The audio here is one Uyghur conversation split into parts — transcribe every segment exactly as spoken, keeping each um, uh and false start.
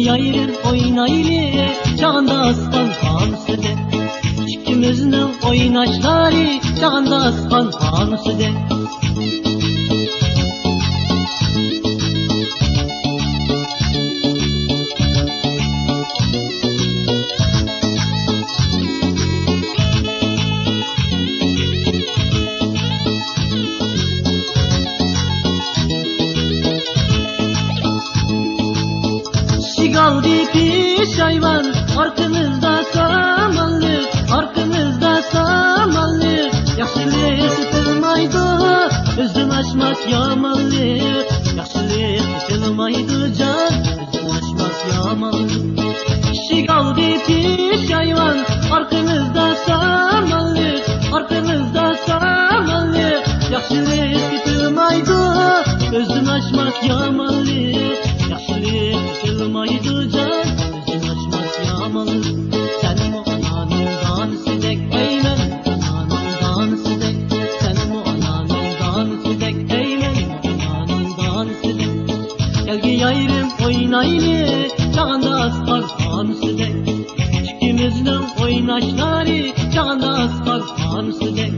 يايرىم ئوينايلى، چاغاندا ئاسقان خانىسىدەك. ئىككىمىزنىڭ ئويناشلىرى چاغاندا ئاسقان خانىسىدەك. ئىشىك ئالدى پېشايۋان، ئارقىمىزدا سامانلىق، ئارقىمىزدا سامانلىق. ياخشىلىق تېپىلمايدۇ، ئۆزىدىن ئاشماس يامانلىق. ياخشىلىق تېپىلمايدۇ جان، ئۆزىدىن ئاشماس يامانلىق. ئىشىك ئالدى پېشايۋان، ئارقىمىزدا سامانلىق، ئارقىمىزدا سامانلىق. ياخشىلىق تېپىلمايدۇ، ئۆزىدىن ئاشماس يامانلىق. ياخشىلىق تېپىلمايدۇ جان، ئۆزىدىن ئاشماس يامانلىق. سەنمۇ ئانانىڭ دانىسىدەك، ئەي مەنمۇ ئانانىڭ دانىسىدەك. سەنمۇ ئانانىڭ دانىسىدەك، ئەي مەنمۇ ئانانىڭ دانىسىدەك. كەلگىن يايرىم ئوينايلى، چاغاندا ئاسقان خانىسىدەك. ئىككىمىزنىڭ ئويناشلىرى چاغاندا ئاسقان خانىسىدەك.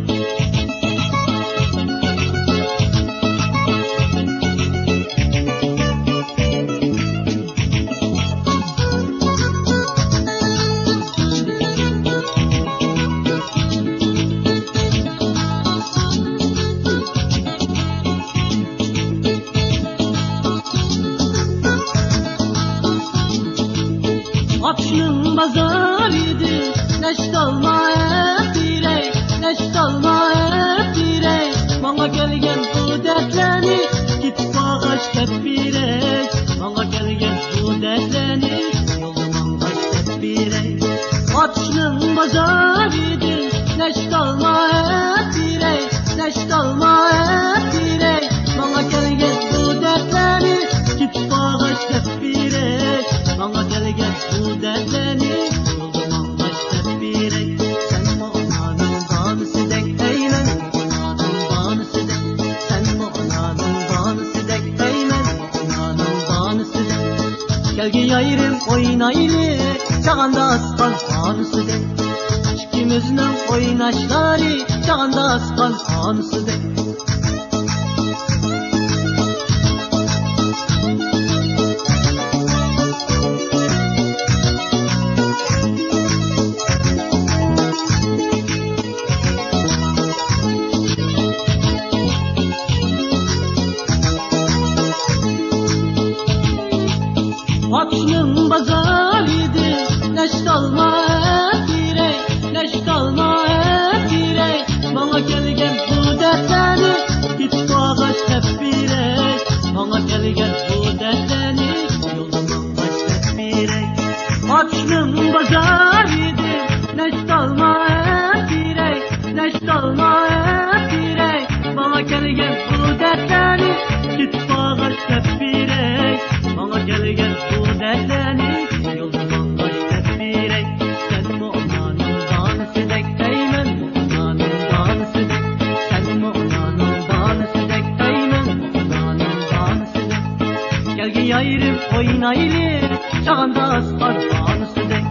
ئاتۇشنىڭ بازارىدىن نەشتالما ئەپ بېرەي، نەشتالما ئەپ بېرەي. ماڭا كەلگەن بۇ دەردلەرنى كېتىپ بارغاچ دەپ بېرەي. ماڭا كەلگەن بۇ دەردلەرنى يولدا ماڭغاچ دەپ بېرەي. ئاتۇشنىڭ بازارىدىن نەشتالما ئەپ بېرەي، نەشتالما ئەپ بېرەي. ماڭا كەلگەن بۇ دەردلەرنى كېتىپ بارغاچ دەپ بېرەي. ماڭا كەلگەن بۇ دەردلەرنى يولدا ماڭغاچ دەپ بېرەي. سەنمۇ ئانانىڭ دانىسىدەك، ئەي مەنمۇ ئانانىڭ دانىسىدەك. سەنمۇ ئانانىڭ دانىسىدەك، ئەي مەنمۇ ئانانىڭ دانىسىدەك. كەلگىن يايرىم ئوينايلى، چاغاندا ئاسقان خانىسىدەك. ئىككىمىزنىڭ ئويناشلىرى چاغاندا ئاسقان خانىسىدەك. ئاتۇشنىڭ بازارىدىن نەشتالما ئەپ بېرەي، نەشتالما ئەپ بېرەي. ماڭا كەلگەن بۇ دەردلەرنى كېتىپ بارغاچ دەپ بېرەي. ماڭا كەلگەن بۇ دەردلەرنى يولدا ماڭغاچ دەپ بېرەي. ئاتۇشنىڭ بازارىدىن نەشتالما ئەپ بېرەي، نەشتالما ئەپ بېرەي. ماڭا كەلگەن بۇ دەردلەرنى كېتىپ بارغاچ دەپ بېرەي. ماڭا كەلگەن بۇ دەردلەرنى يولدا ماڭغاچ دەپ بېرەي. سەنمۇ ئانانىڭ دانىسىدەك، ئەي مەنمۇ ئانانىڭ دانىسىدەك. سەنمۇ ئانانىڭ دانىسىدەك، ئەي مەنمۇ ئانانىڭ دانىسىدەك. كەلگىن يايرىم ئوينايلى، چاغاندا ئاسقان خانىسىدەك.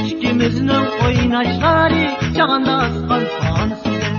ئىككىمىزنىڭ ئويناشلىرى چاغاندا ئاسقان خانىسىدەك.